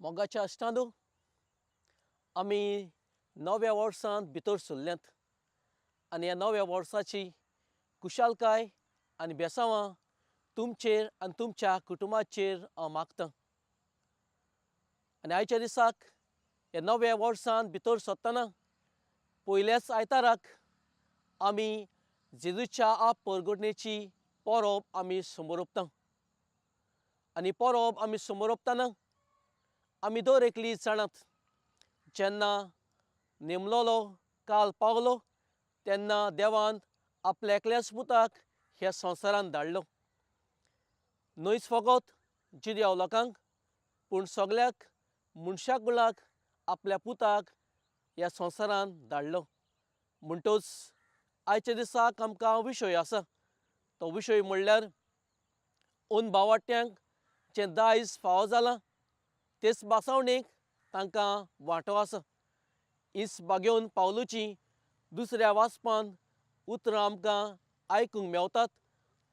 मोगाच्या इश्टांनो, आमी नव्या वर्सांत भितर सरल्यात आनी ह्या नव्या वर्साची खुशालकाय आनी बेसांवां तुमचेर आनी तुमच्या कुटुंबाचेर हांव मागतां. आनी आयच्या दिसाक ह्या नव्या वर्सांत भितर सरतना पयल्याच आयताराक आमी जेजूच्या आप परगटणेची परब आमी समोरपता. आनी परब आमी समोरपतना आमी दर एकली जाणात, जेन्ना नेमलोलो काल पावलो तेन्ना देवान आपल्या एकल्याच पुताक ह्या संवसारांत धाडलो. न्हयच फकत जिद्याव लोकांक पूण सगळ्याक मनशाक कुळाक आपल्या पुताक ह्या संवसारांत धाडलो. म्हणटच आयच्या दिसाक आमकां विशय आसा, तो विशय म्हणल्यार अनभावाट्यांक जें दायज फावो जालां तेच बासावणेक तांकां वांटो आसा. इस बागेवन पावलूची दुसऱ्या वाचपान उतरां आमकां आयकूंक मेवतात.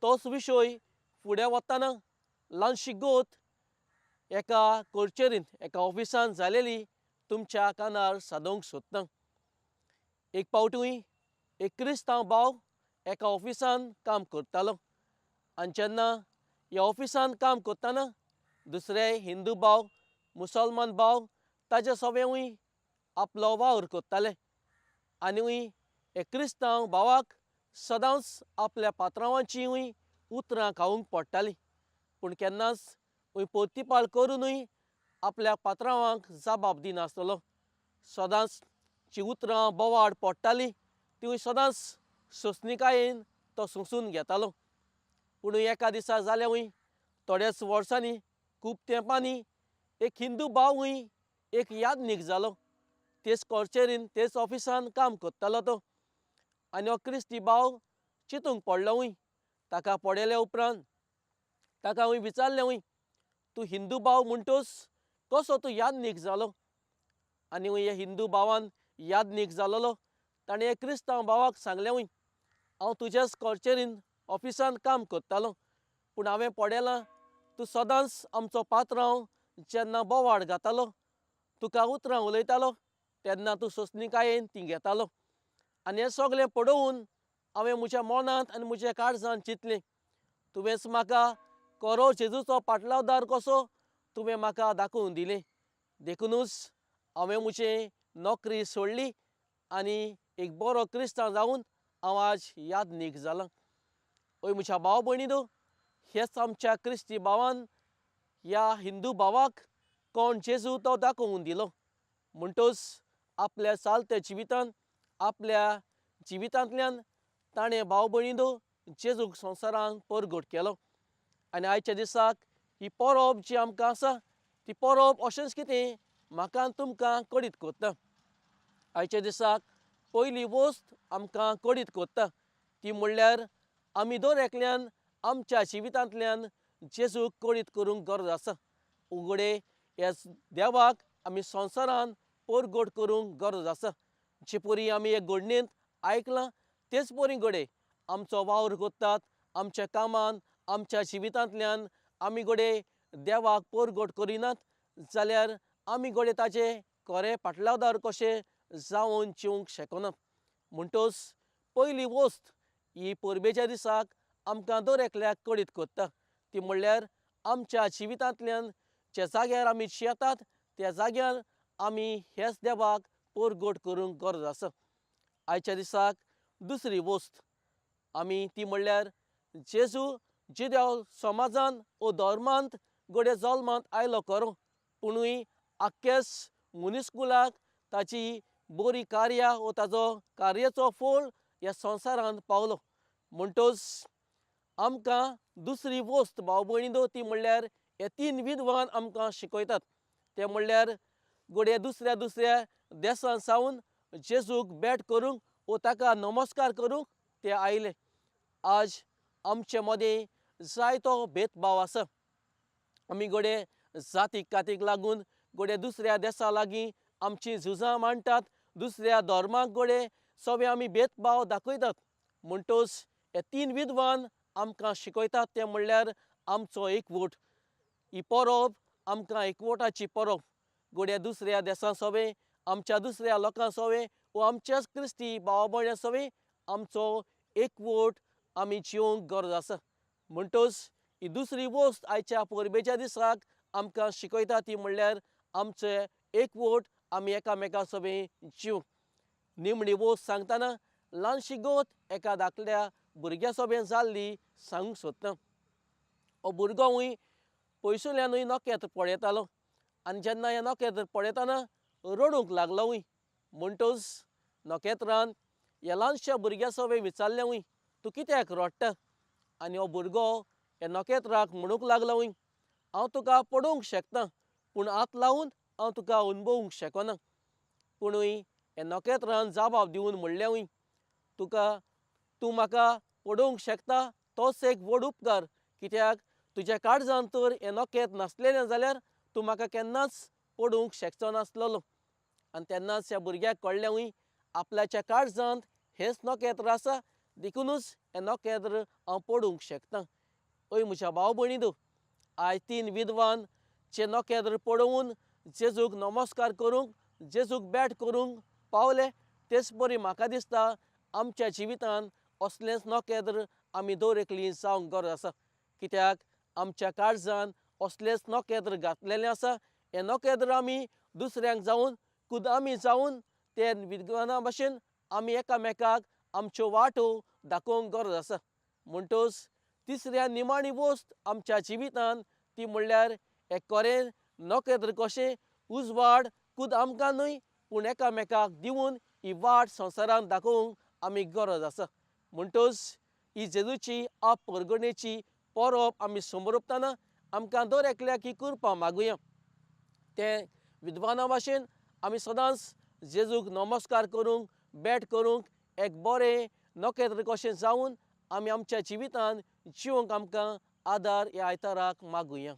तोच विशय फुडें वतना ल्हानशी गोत एका कोर्चेरींत एका ऑफिसान जालेली तुमच्या कानार सादोवंक सोदता. एक पावटूय एक क्रिस्तांव भाव एका ऑफिसान काम करतालो आनी जेन्ना ह्या ऑफिसान काम करतना दुसरे हिंदू भाव मुसलमान भाव ताजे सवेंवूय आपलो वावर करताले आनी हे क्रिस्तांव भावाक सदांच आपल्या पात्रांवांचीय उतरां खावंक पडटालीं, पूण केन्नाच प्रतिपाल करुनूय आपल्या पात्रांवांक जबाब दिनासतलो. सदांच जी उतरां बोवाळ पडटालीं तिवूय सदांच सोंसणीकायेन तो सोंसून घेतालो. पूण एका दिसा जाल्यावूय थोड्याच वर्सांनी खूब तेंपांनी एक हिंदू भावूय एक यादनीक जालो. तेच कोर्चेरीन तेच ऑफिसान काम करतालो तो आनी हो क्रिस्ती भाव चिंतूंक पडलोवूय. ताका पळयल्या उपरांत ताका हांवें विचारलेंवूय, तूं हिंदू भाव म्हणटच कसो तूं यादनीक जालो? आनी ह्या हिंदू भावान यादनीक जालोलो ताणें ह्या क्रिस्तांव भावाक सांगलेंवूय, हांव तुज्याच कोर्चेरीन ऑफिसान काम करतालो, पूण हांवें पळयलां तूं सदांच आमचो पात्रांव जेन्ना बोवाळ घातालो तुका उतरां उलयतालो तेन्ना तूं सोंसणीकायेन ती घेतालो. आनी हें सगळें पळोवन हांवें म्हज्या मनांत आनी म्हज्या काळजांत चिंतलें, तुवेंच म्हाका खरो जेजूचो पाटलावदार कसो तुवें म्हाका दाखोवन दिलें. देखुनूच हांवें म्हजी नोकरी सोडली आनी एक बरो क्रिस्तांव जावन हांव आज यादनीक जालां. हय म्हज्या भाव भयणीनो, हेच आमच्या क्रिस्ती भावान ह्या हिंदू भावाक कोण जेजू तो दाखोवन दिलो. म्हणटच आपल्या चालत्या जिवितांत आपल्या जिवितांतल्यान ताणें भाव भयणीनो जेजूक संवसारांत परगट केलो. आनी आयच्या दिसाक ही परब जी आमकां आसा ती परब अशेंच कितें म्हाका तुमकां कडीत करता. आयच्या दिसाक पयली वस्त आमकां कडीत करता ती म्हणल्यार आमी दर एकल्यान आमच्या जिवितांतल्यान जेजूक कडीत करूंक गरज आसा. उगडे ह्या देवाक आमी संवसारांत परगट करूंक गरज आसा. जे परी आमी हे घडणेंत आयकलां तेच परी घडये आमचो वावर करतात, आमच्या कामान आमच्या जिवितांतल्यान आमी घडये देवाक परगट करिनात जाल्यार आमी घडये ताजे खरे पाटलावदार कशे जावन जिवंक शकनात. म्हणटच पयली वस्त ही परबेच्या दिसाक आमकां दर एकल्याक कडीत करता ती म्हणल्यार आमच्या जिवितांतल्यान ज्या जाग्यार आमी जियेतात त्या जाग्यार आमी ह्याच देवाक परगट करूंक गरज आसा. आयच्या दिसाक दुसरी वस्त आमी ती म्हणल्यार जेजू जिद्याव समाजान ओ धर्मांत घडये जल्मांत आयलो खरो, पुणूय आख्खेच मनीसकुलाक ताची बरी कार्या वो ताजो कार्याचो फळ ह्या संवसारांत पावलो. म्हणटच आमकां दुसरी वस्त भाव भयणीनो ती म्हणल्यार हे तीन विद्वान आमकां शिकयतात ते म्हणल्यार घडये दुसऱ्या दुसऱ्या देशां सावन जेजूक भेट करूंक वो ताका नमस्कार करूंक ते आयले. आज आमचे मदें जायतो भेदभाव आसा. आमी घडये जातीक कातीक लागून घडये दुसऱ्या देसा लागीं आमची झुजां मांडटात, दुसऱ्या धर्माक घडये सगळे आमी भेदभाव दाखयतात. म्हणटच हे तीन विद्वान आमकां शिकयतात ते म्हणल्यार आमचो एकवट. ही परब आमकां एकवटाची परब. घडये दुसऱ्या देसां सोवें, आमच्या दुसऱ्या लोकां सोवें वो आमच्याच क्रिस्ती भावा भयणां सोवें आमचो एकवट आमी जिवंक गरज आसा. म्हणटच ही दुसरी वस्त आयच्या परबेच्या दिसाक आमकां शिकयता ती म्हणल्यार आमचे एकवट आमी एकामेकां सोबें जिवंक. निमणी वस्त सांगतना ल्हानशी गोत एका धाकल्या भुरग्या सोबें जाल्ली सांगूंक सोदता. हो भुरगोय पयसुल्ल्यानूय नखेत्र पळयतालो आनी जेन्ना हें नखेत्र पळयतना रडूंक लागलोय. म्हणटच नखेत्रान ह्या ल्हानशा भुरग्या सोबें विचारलेंय, तूं कित्याक रडटा? आनी हो भुरगो ह्या नखेत्राक म्हणूंक लागलोय, हांव तुका पडोवंक शकता पूण हात लावन हांव तुका अणभवूंक शकना. पुणूय ह्या नखेत्रान जबाब दिवन म्हणलेंय, तुका तूं म्हाका पडोवंक शकता तोच एक व्हड उपकार, कित्याक तुज्या काळजान तर हें नखेत्र नासलेलें जाल्यार तूं म्हाका केन्नाच पडोवंक शकचो नासलेलो. आनी तेन्नाच ह्या भुरग्याक कळ्ळेंय आपल्याच्या काळजांत हेंच नखेत्र आसा, देखुनूच हें नखेत्र हांव पडोवंक शकता. अय म्हज्या भाव भयणींनो, आयज तीन विद्वान जे नखेत्र पळोवन जेजूक नमस्कार करूंक, जेजूक भेट करूंक पावले, तेच परी म्हाका दिसता आमच्या जिवितांत असलेंच नखेत्र आमी दर एकली जावंक गरज आसा. कित्याक आमच्या काळजान असलेंच नखेत्र घातलेलें आसा. हें नखेत्र आमी दुसऱ्यांक जावन, खुद आमी जावन ते विद्वाना भशेन आमी एकामेकाक आमच्यो वाटो दाखोवंक गरज आसा. म्हणटच तिसऱ्या निमाणी वस्त आमच्या जिवितांत ती म्हणल्यार एक खरें नखेत्र कशें उजवाड खुद आमकां न्हय पूण एकामेकाक दिवन ही वाट संवसारांत दाखोवंक आमी गरज आसा. म्हणटच ही जेजूची आप परगणेची परब आमी समरोपतना आमकां दर एकल्याक ही कृपा मागुया. ते विद्वाना भाशेन आमी सदांच जेजूक नमस्कार करूंक, भेट करूंक एक बरें नखेत्र कशें जावन आमी आमच्या जिवितांत जिवंक आमकां आदार ह्या आयताराक मागुया.